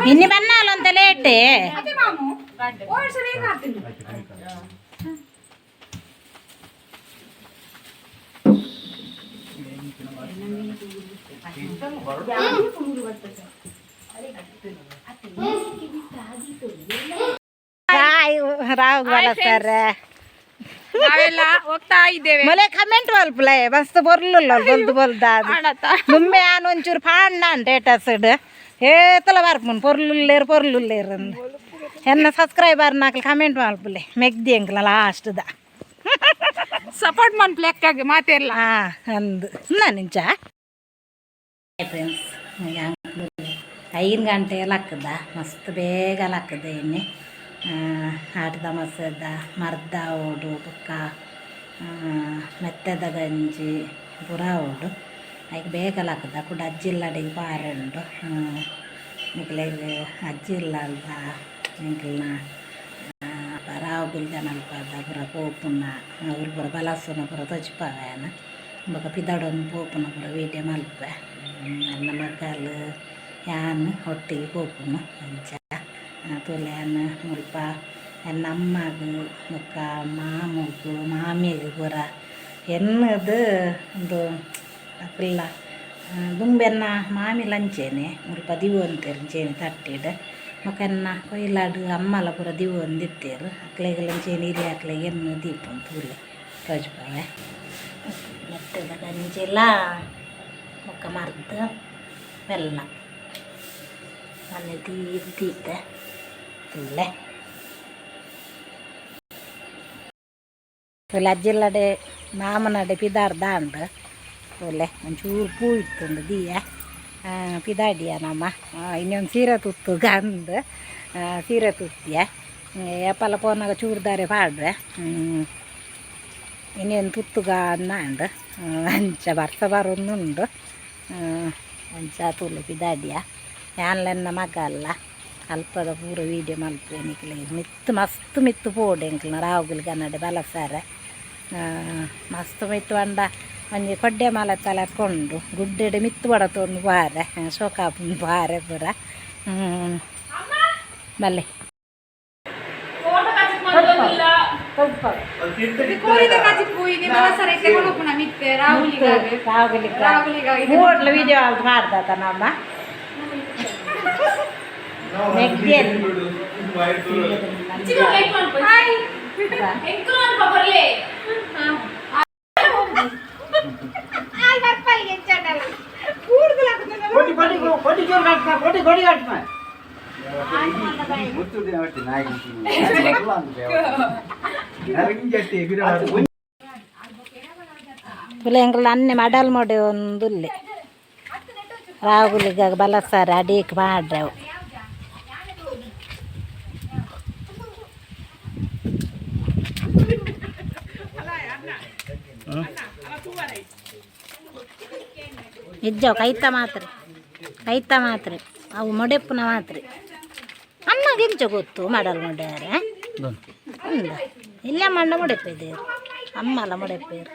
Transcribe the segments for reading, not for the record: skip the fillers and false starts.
ಇನ್ನು ಬನ್ನಾಲಂತ ಲೇಟೆ. ರಾಯ್ ರಾವ್ ಬಲಸ್ತಾರೆ. ನಾವೆಲ್ಲ ಹೋಗ್ತಾ ಇದ್ದೇವೆ. ಮೊಲೆ ಕಮೆಂಟ್ ಮಲ್ಪಲೆ, ಮಸ್ತ್ ಬೊರ್ಲುಲ್ಲ ಬೊಲ್ದು ಬೊಲ್ದ. ಆಣತ. ನುಮ್ಮೆ ಆನ್ ಒಂಚೂರು ಪಾಂಡ ಸ್ಟೇಟಸ್ ಏತಲ ಬರ್ಪುನ್, ಪೊರ್ಲುಲ್ಲೇರು ಪೊರ್ಲುಲ್ಲೇರು ಅಂದ್. ಎನ್ನ ಸಬ್ಸ್ಕ್ರೈಬರ್ ನಾಕಲ್ ಕಮೆಂಟ್ ಮಲ್ಪಲೆ, ಮೆಗ್ದಿ ಎಂಕ್ಲ ಲಾಸ್ಟ್ದ. ಸಪೋರ್ಟ್ ಮನ್ಪ್ಲೆ ಅಕ್ಕಾಗ ಮಾತೆಲ್ಲ. ಆ ಅಂದು ನಿಂಚ ಫ್ರೆಂಡ್ಸ್, 5 ಗಂಟೆ ಲಕ್ಕದ, ಮಸ್ತ್ ಬೇಗ ಲಕ್ಕದ. ಎಣ್ಣೆ ಆಟದ ಮಸದ ಮರ್ದ ಓಡು ಬೊಕ್ಕ ಮೆತ್ತದ ಗಂಜಿ ಪೂರ ಓಡು. ಐಕ್ ಬೇಗ ಲಕ್ಕದ ಕುಡ ಅಜ್ಜಿಲ್ಲಡಿಗೆ ಪಾರೆ ಉಂಡು. ನಿಕ್ಲೆಗ್ ಅಜ್ಜಿ ಇಲ್ಲಲ್ದ ಎಂಕಲ್ನ ರಾವುಗುಲ್ ಜನಲ್ಪದ ಪೂರ ಪೋಪುನ ಅವ್ಲು ಪೂರ ಬಲಸುನ ಪೂರ ತೊಜಿಪಾವೆ. ಬೊಕ ಪಿದಡೊಂದು ಪೋಪುನ ಪೂರ ವೀಡಿಯೋ ಮಲ್ಪೆ. ಅನ್ನ ಮಗಲ್ ಯಾನ್ ಒಟ್ಟಿಗೆ ಪೋಪುನು. ಅಂಚ ತೂಲೆ, ಯಾನ್ ಮುಲ್ಪ ಎನ್ನ ಅಮ್ಮಗ್ ಬೊಕ್ಕ ಮಾಮುಗು ಮಾಮಿಗ್ ಪೂರ ಎನ್ನದು ಉಂದು. ಅಕುಲ್ಲ ದುಂಬೆನ್ನ ಮಾಮಿಲ ಅಂಚೆನೆ ಮುಲ್ಪ ದಿವೊಂತೆರ್ ಅಂಚೆನೆ ತಟ್ಟಿಡ್. ಬೊಕ ಎನ್ನ ಕೊಯ್ಲಾಡ್ ಅಮ್ಮಲ ಪೂರ ದಿವೊಂದಿತ್ತೆರ್. ಅಕ್ಲೆಗ್ಲ ಅಂಚೆನೆ ಹಿರಿಯಕ್ಲೆಗ್ ಎನ್ನು ದೀಪುನು. ತೂಲೆ, ತೋಜ್ಪಾವೆ. ಮೆತ್ತದ ಗಂಜಿಲ ಬೊಕ್ಕ ಮರ್ದ್ ಬೆಲ್ಲ ಮನೆ ದೀದ್ ದೀತೆ. ತೂಲೆ ತೂಲೆ, ಅಜ್ಜಿಲ್ಲಡೆ ಮಾಮನಡೆ ಪಿದಾಡ್ದಾಂಡ್. ತೂಲೆ, ಒಂಚೂರು ಪೂ ಇತ್ತುಂಡು ದೀಯ ಪಿದಾಡಿಯ ನಮ್ಮ. ಇನ್ನೊಂದು ಸೀರೆ ತುತ್ತು ಗಂದು ಸೀರೆ ತುತ್ತಿಯ. ಏಪಲ ಪೋನಾಗ ಚೂರ್ದಾರೆ ಪಾಡ್ವೆ. ಇನ್ನೊಂದು ತುತ್ತುಗ ಅಂದಾಂಡ್. ಅಂಚ ಬರ್ಸ ಬರೊಂದುಂಡು. ಅಂಚ ತೂಲೆ, ಪಿದಾಡಿಯ ಯಾನ್ಲೆನ್ನ ಮಗ ಅಲ್ಲ. ಅಲ್ಪದ ಪೂರ ವೀಡಿಯೋ ಮಲ್ಪುವೆ ನಿಕ್ಲೆ. ಮಿತ್ತು ಮಸ್ತ್ ಮಿತ್ತು ಪೋಡು ಎಂಕ್ಲ್ನ ರಾವುಗುಲ್ ಕನ್ನಡ ಬಲಸಾರೆ. ಮಸ್ತ್ ಮಿತ್ತು ಪಂಡ ಒಂಜಿ ಕೊಡ್ಡೆ ಮಲೆ ತಲೆ ಕೊಂಡು ಗುಡ್ಡೆಡ್ ಮಿತ್ತು ಬಡತೊಂದು ಬಾರೆ ಶೋಕಾಪುಂಡು ಬಾರೆ ಪೂರ. ಬಲ್ಲೆ. ಫೋಟೋ ಕಚಿತ್ ಮಂದೊಂದಿಲ್ಲ. ಕೋರಿದ ಕಜಿಪು ಇನಿ ಬಲಸರ ಇತ್ತೆ ಕೊನೊಪುನ ಮಿತ್ತೆ ರಾಹುಲಿಗಾಗಿ. ರಾಹುಲಿಗಾಗಿ. ಮೂಡ್ಲ ವೀಡಿಯೋ ಮಾಡ್ದತ ನಮ್ಮ ಮೆಗ್ದಿಯಲ್ಲಿ. ಹಾಯ್, ಎಂಕುಲು ಅಲ್ಪ ಬರ್ಲೆ. ಕೊಡಿ ಕೊಡಿ ಕೊಡಿ, ಜೋರು ಕಟ್ಟ, ಕೊಡಿ ಕೊಡಿ, ಕಟ್ಟ. ತುಲೆ, ಅನ್ನೆ ಮಡಲ್ ಮೊಡೆ ಒಂದುಲ್ಲೆ. ರಾಹುಲಿಗ ಬಲಸಾರ ಅಡೀಕ್ ಮಾಡ್ರೆವು. ಇಜ್ಜವು ಕೈತ ಮಾತ್ರೆ, ಕೈತ ಮಾತ್ರೆ, ಅವು ಮೊಡೆಪ್ಪುನ ಮಾತ್ರೆ. ಅನ್ನ ಗಿಂಚ ಗೊತ್ತು ಮಡಲ್ ಮೊಡ್ಯಾರೆ ಉಂದ ಇಲ್ಲ. ಮಣ್ಣ ಮೊಡೆಪ್ಪಿದ್ದೇರು, ಅಮ್ಮಲ ಮೊಡೆಪ್ಪೇರು.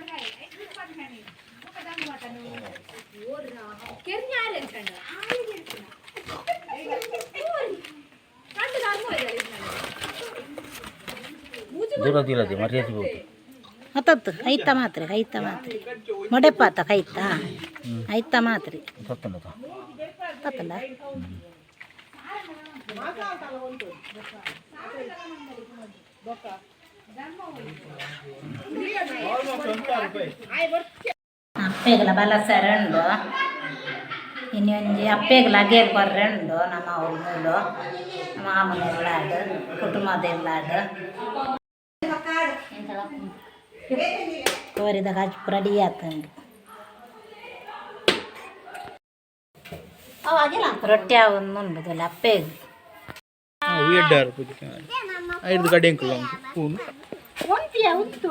ದೂರ ದಿಲ್ಲದೆ ಮರ್ಯಾದೆ ಹೋಗಿ. ಮತ್ತತ್ತು ಕೈತ ಮಾತ್ರೆ, ಕೈತ ಮಾತ್ರೆ ಮೊಡೆಪ್ಪಾತ, ಕೈತ ಐತ ಮಾತ್ರೆ. ಸತ್ತಂಡ. ತತ್ತಲ್ಲ. ಅಪ್ಪೆಗಲ ಬಲಸರ ಉಂಡು. ಇನ್ನೊಂಜಿ ಅಪ್ಪೆಗಲ ಅಗೇಲ್ ಕೊರ್ರೆ ಉಂಡು. ನಮ್ಮ ಅವ್ರು ಮೂಲು ಮಾಮೂಲು ಇಲ್ಲಾಡು, ಕುಟುಂಬದ ಇಲ್ಲಾಡು. ಕೋರಿದ ಕಜ್ಪು ರೆಡಿ ಆತಂಡು. ರೊಟ್ಟಿ ಆವೊಂದು ಉಂಡು ಅಪ್ಪೆಗ್. ಎಡ್ಡಾರು ಪೂಜೆ ಐದು ಗಡಿ ಅಂಕುಲು ಪೂನು. ಉಂಟು.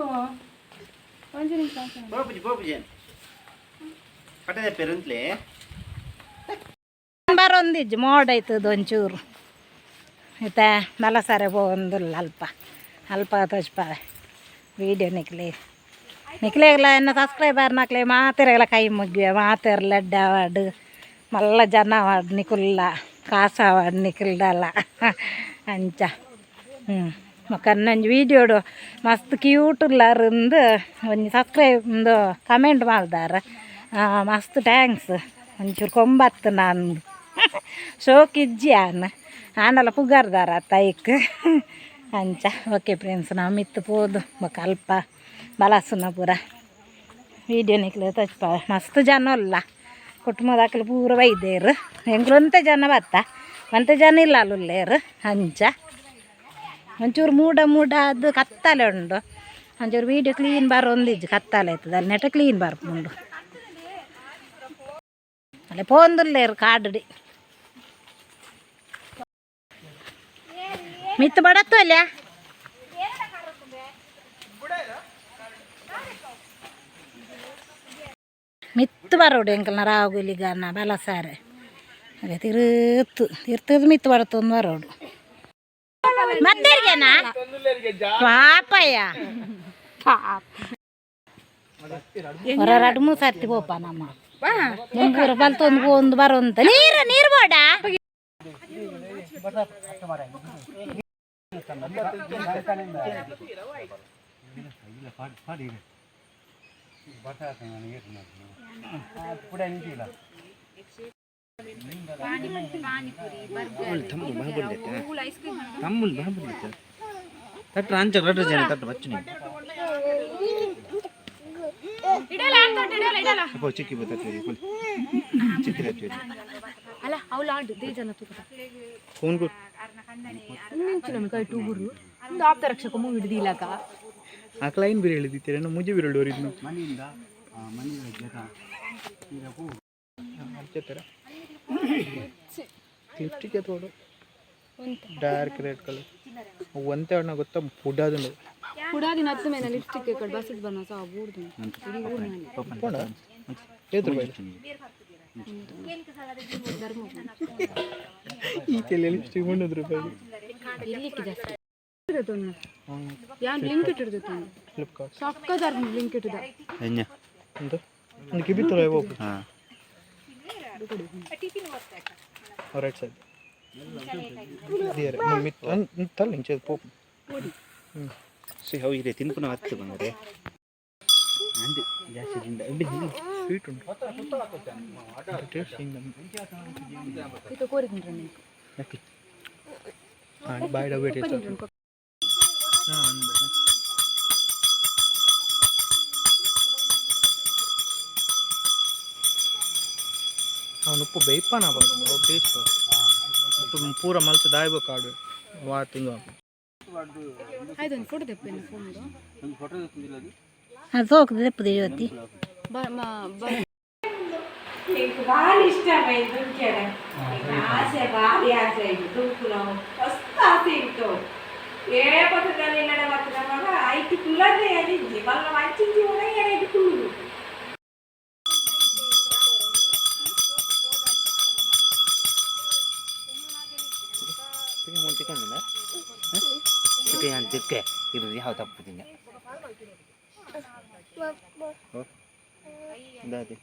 ಪೋಪುಜಿ ಪೋಪುಜಿ ಕಟ್ಟದ ಪೆರುಂತ್ಲೆ. ಬರೊಂದಿಜ್ಜಿ, ಮೋಡ ಐತದ ಒಂಚೂರು. ಇತ್ತೆ ಬಲಸರೆ ಪೋವೊಂದುಲ್ಲ. ಅಲ್ಪ ಅಲ್ಪ ತೋಜ್ಪಾವೆ ವೀಡಿಯೋ ನಿಕ್ಲೆ. ನಿಕ್ಲೆಗ್ಲ ಎನ್ನ ಸಬ್ಸ್ಕ್ರೈಬರ್ ನಕ್ಲೆ ಮಾತೆರೆಗ್ಲ ಕೈ ಮುಗ್ಗಿವೆ ಮಾತೆರ್ಲ ಎಡ್ಡೆ ಆವಡ್ ಮಲ್ಲ ಜನ ಆವಡ್ ನಿಕುಲ್ಲ ಕಾಸು ಆವಡ್ ನಿಕುಲ್ಡಲ ಅಂಚ. ಬೊಕ ಒಂಜಿ ವೀಡಿಯೋಡು ಮಸ್ತ್ ಕ್ಯೂಟ್ ಉಲ್ಲಾರ್ ಇಂದು ಒಂಜಿ ಸಬ್ಸ್ಕ್ರೈಬ್ ಇಂದು ಕಮೆಂಟ್ ಮಲ್ದಾರ್. ಮಸ್ತ್ thanks. ಒಂಚೂರು ಕೊಂಬತ್ತು ನಾನು ಶೋಕ್ ಇಜ್ಜಿ ಆನ್ ಆಂಡಲ ಪುಗರ್ದಾರ ಅತ್ತ ಐಕ್ ಅಂಚ. ಓಕೆ ಫ್ರೆಂಡ್ಸ್, ನಾವು ಮಿತ್ತು ಪೋದು ಬೊಕ ಅಲ್ಪ ಬಲಸುನ ಪೂರ ವೀಡಿಯೋ ನಿಕ್ಲೆ ತೋಜ್ಪಾವೆ. ಮಸ್ತ್ ಜನ ಉಲ್ಲ, ಕುಟುಂಬದಕ್ಲು ಪೂರ ಬೈದೇರು. ಎಂಕ್ಲು ಒಂತೆ ಜನ ಬತ್ತ, ಒಂತೆ ಜನ ಇಲ್ಲ ಅಲ್ಲುಲ್ಲೇರು. ಅಂಚ ಒಂಚೂರು ಮೂಡ ಮೂಡ ಅದು ಕತ್ತಲೆ ಉಂಡು. ಒಂಚೂರು ವೀಡಿಯೋ ಕ್ಲೀನ್ ಬರೋಂದಿಜ್ಜಿ, ಕತ್ತಲೆ ಆಯ್ತದ ಅಲ್ಲಿ ನೆಟ ಕ್ಲೀನ್ ಬರ್ಪುಂಡು. ಅಲ್ಲೇ ಪೋಂದುಲ್ಲೇರು ಕಾಡುಡಿ ಮಿತ್ತು ಬಡತ್ತು ಅಲ್ಲ. ಮಿತ್ತು ಬರೋಡು ಎಂಕಲ್ನ ರಾಗುಲಿಗನ ಬಲಸಾರೆ ಅದೇ ತಿರುತ್ತು ತಿರ್ತದ ಮಿತ್ತು ಬಡತ್ತೊಂದು ಬರೋಡು ಮತ್ತೆರ್ಗೆನಾ ಪಾಪಯ್ಯ ಹೊರ ಎರಡು ಮೂರು ಸರ್ತಿ ಪೋಪ ನಮ್ಮ ಮುಂಗೂರು ಬಲ್ತೊಂದು ಒಂದು ಬರೋಂತ ನೀರು ನೀರು ಬೋಡ. ತಮ್ಮುಲ್ ಬಾಬುಲ್ ತಟ್ಟ ಅಂಚ ರಡ್ಡು ಜನ ತಟ್ಟು ಬಚ್ಚು ಅಪ್ಪ ಚಿಕ್ಕಿ ಬತ್ತಟ್ಟು ಚಿಕ್ಕಿ ತಟ್ಟು. ಅಲ್ಲ, ಅವಳು ಆಡು ದೇಜನ ತೂಕ. ಫೋನ್ ಕೊಡು. ನಮ್ಮ ಕೈ ಟೂಗುರು ಒಂದು ಆಪ್ತ ರಕ್ಷಕ ಮೂವಿ ಹಿಡ್ದಿಲ್ಲಕ. ಆ ಕ್ಲೈನ್ ಬೀರ್ ಹೇಳಿದ್ದೀರ ಮುಜಿ ಬೀರಳು ವರಿದ್ನು ಲಿಪ್ಸ್ಟಿಕ್ ತೋಡು ಡಾರ್ಕ್ ರೆಡ್ ಕಲರ್ ಒಂತೆ ಅಣ್ಣ ಗೊತ್ತಾ ಪುಡಾದುಂಡು. ಪುಡಾದಿನ ಹತ್ತು ಮೇಲೆ ಲಿಪ್ಸ್ಟಿಕ್ ಕಡೆ ಬಸ್ಸು ಬನ್ನ ಸಾ ಬೂಡ್ದು. ಪೋಣ ಏತ್ ರೂಪಾಯಿ ಈ ತೆಲೆ ಲಿಪ್ಸ್ಟಿಕ್? 300 ರೂಪಾಯಿ. ಇಲ್ಲಿಕ್ಕೆ ಜಾಸ್ತಿ ಯಾನ್ ಬ್ಲಿಂಕಿಟ್ ಹಿಡ್ದು. ಫ್ಲಿಪ್ಕಾರ್ಟ್. ಸಕ್ಕದಾರ್ ಬ್ಲಿಂಕಿಟ್. ಎಂಜ? ಎಂತ ಒಂದು ಕಿಬಿ ತೊಳೆ ಹೋಗು. ಹಾಂ. ರೈಟ್ ಸೈಡ್ ದಿಯರೆ ಮಿತ್ ತಲ್ಲ ಇಂಚೆ ಪೋಪ್. ಸಿ how ಇದೆ ತಿನ್ಪುನ ಹತ್ತು ಬಂದರೆ ಅಂದು ಜಾಸ್ತಿ ತಿಂದ. ಸ್ವೀಟ್ ಉಂಟು, ಟೇಸ್ಟ್ ಹಿಂಗೆ. ಇದು ಕೋರಿಕೊಂಡ್ರೆ ನೀವು. ಹಾಂ, ಬಾಯ್ ಡಬ್ಬೆ ಟೇಸ್ಟ್. ಹಾಂ, ಅವನು ಉಪ್ಪು ಬೇಯ್ಪಾನ ಅವು ಟೇಸ್ಟ್ ಪೂರ ಮಲ್ತು ದಾಯ್ಬೇಕು ಕಾಡು ವಾ ತಿಂದು. ಆಯ್ತು, ಒಂದು ಫೋಟೋ ತೆಪ್ಪೇನು ಫೋನ್ದು. ಅದು ಸೋಕದ ದೆಪ್ಪುದು ಜ್ಯೋತಿ. ಬ ಬ ಭಾರಿ ಇಷ್ಟ ದುಂಕೆರೆ. ಆಸೆ, ಭಾರಿ ಆಸೆ ಇದು ದುಂಕು. ನಾವು ಮಸ್ತ್ ಆಸೆ ಇತ್ತು. ಏ ಪಕ್ಕದಲ್ಲಿ ನಡ ಮತ್ತು ನಮಗ ಐತಿ ಕುಲ್ಲದೆ ಅದಿಜ್ಜಿ ಮಲ್ಲ ಮಂಚಿಂಜಿ ಉಣ ಏನಾಯ್ತು ಕುಳ್ಳುದು. ದಿಕ್ಕೆ ಇದು ಯಾವ ತಪ್ಪು ತಿಂಗ ದಾದಿ.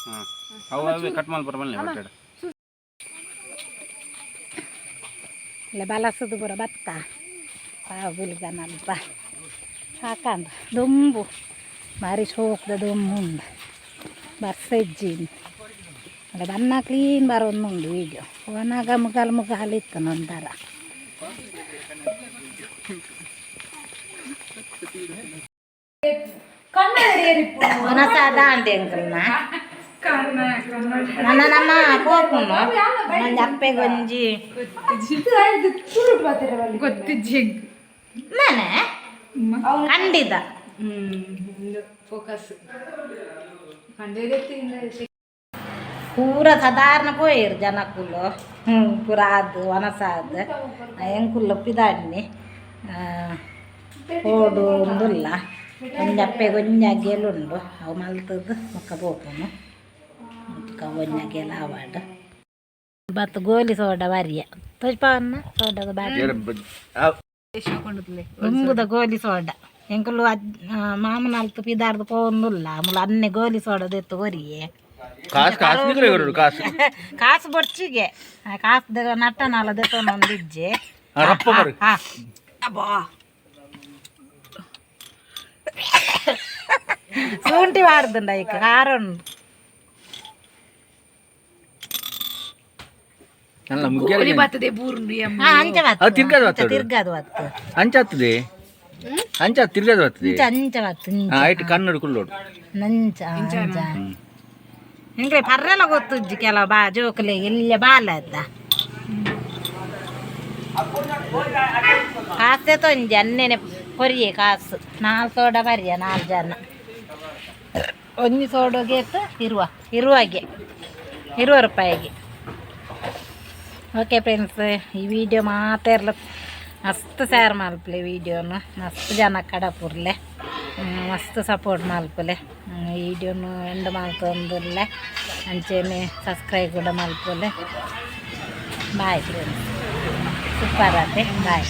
ಹಾಂ, ಅವು ಅವೇ ಕಟ್ ಮಾಡಿ ಬರಮಲ್ಲ ಹೊಟ್ಟೆ. ಇಲ್ಲ ಬಲಸದು ಪೂರ ಬತ್ತ ಪಾವುಲ್ಗನ ಅಲ್ಪ ಸಾಕಂಡು. ದೊಂಬು ಬಾರಿ ಸೋಕ್ದ ದೊಂಬು ಉಂಡು, ಬರ್ಸ ಇಜ್ಜಿ. ಅಲ್ಲ ಬನ್ನ ಕ್ಲೀನ್ ಬರೋದು ವೀಡಿಯೋ ಒಣಗ ಮುಗಾಲ್ ಮುಗಾಲ್ ಇತ್ತು ಒಂಥರ. ಒನಸಾದ ಅಂಡೆ ಅಂಕಲ್ನ ನನ್ನ ನಮ್ಮ ಪೋಪುನು ಒಂಜಿ ಅಪ್ಪೆಗೆ ಒಂಜಿ. ಗೊತ್ತಿಜ್ಜಿ. ನಾನೇ ಖಂಡಿತ. ಫೋಕಸ್. ಪೂರ ಸಾಧಾರಣ ಪೋಯೆರ್ ಜನಕ್ಕುಲು ಪೂರ ಆದ್ ವನಸಾದ್ ಎಂಕುಲು ಪಿದಾಡ್ನಿ ಓಡು ಉಂದುಲ್ಲ. ಒಂಜಿ ಅಪ್ಪೆಗ್ ಒಂಜಿ ಅಗೆಲ್ ಉಂಡು, ಅವು ಮಲ್ತದ್ದು ಬೊಕ್ಕ ಪೋಪುನು. ಬೊಕ್ಕ ಒಂಜಿ ಅಗೆಲ್ ಆವಡ್. ಬತ್ತು ಗೋಲಿ ಸೋಡ ವರಿಯ ತೋಜ್ಪಾವನ್ನ ಸೋಡದ ಬಾರಿ ದುಂಬುದ ಗೋಲಿ ಸೋಡ ಎಂಕುಲು ಮಾಮನ ಅಲ್ತು ಪಿದಾರ್ದು ಪೋವೊಂದುಲ್ಲ ಮುಲು ಅನ್ನೆ ಗೋಲಿ ಸೋಡ ದೆತ್ತು ಕೊರಿಯೆ. ಕಾಸು ಕಾಸು ನಿಕ್ಲೆ ಕೊರಡು ಕಾಸು. ಕಾಸು ಬೊಡ್ಚಿಗೆ ಕಾಸು ನಟ್ಟನಾಲ ದೆತ್ತೊಂದಿಜ್ಜೆ. ರಪ್ಪ ಬರು. ಹಾ. ಶುಂಠಿ ವಾಡ್ದುಂಡ ಐಕ್ ಖಾರ ಉಂಡು. ಅಲ್ಲ ಮುಗ್ಯಾಲ. ಹಾ, ಅಂಚ ಬತ್ತು. ಅದು ತಿರ್ಗಾದು ಅಂಚ ಬತ್ತದು. ತಿರ್ಗಾದು ಬತ್ತು. ಅಂಚಾಗ್ತದೆ, ಅಂಚ ತಿರ್ಗಾದು ಬರ್ತದೆ. ಅಂಚ ಅಂಚ ಬತ್ತು ಇಂಚ. ಐಟ್ ಕನ್ನಡ ಕುಲ್ಲೋಡು. ನಂಚ ಅಂಚ ಹಿಂಗೆ ಪರ್ರೆಲ್ಲ ಗೊತ್ತುಜ್ಜಿ ಕೆಲವು ಬಾ ಜೋಕುಲೆ ಎಲ್ಲ ಬಾಲ ಅದ್ದ ಕಾಸೆ ತೊಂಜಿ ಅನ್ನೆನೆ ಕೊರಿಯೆ ಕಾಸು ನಾಲ್ ಸೋಡ ಬರಿಯ ನಾಲ್ ಜನ. ಒಂಜಿ ಸೋಡೋಗೆ ಇರುವ ಇರುವಾಗೆ 20 ರೂಪಾಯಿಗೆ. ಓಕೆ ಫ್ರೆಂಡ್ಸ್, ಈ ವಿಡಿಯೋ ಮಾತೆರ್ಲ ಮಸ್ತ್ ಶೇರ್ ಮಲ್ಪಲೆ, ವಿಡಿಯೋನು ಮಸ್ತ್ ಜನ ಕಡಪುರ್ಲೆ, ಮಸ್ತ್ ಸಪೋರ್ಟ್ ಮಲ್ಪಲೆ. ವಿಡಿಯೋನು ಎಂಡ್ ಮಲ್ತೊಂದುಲ್ಲೆ, ಅಂಚೆನೆ ಸಬ್ಸ್ಕ್ರೈಬ್ ಕೂಡ ಮಲ್ಪಲೆ. ಬಾಯ್ ಫ್ರೆಂಡ್ಸ್, ಸೂಪರ್ ಆತೆ, ಬಾಯ್.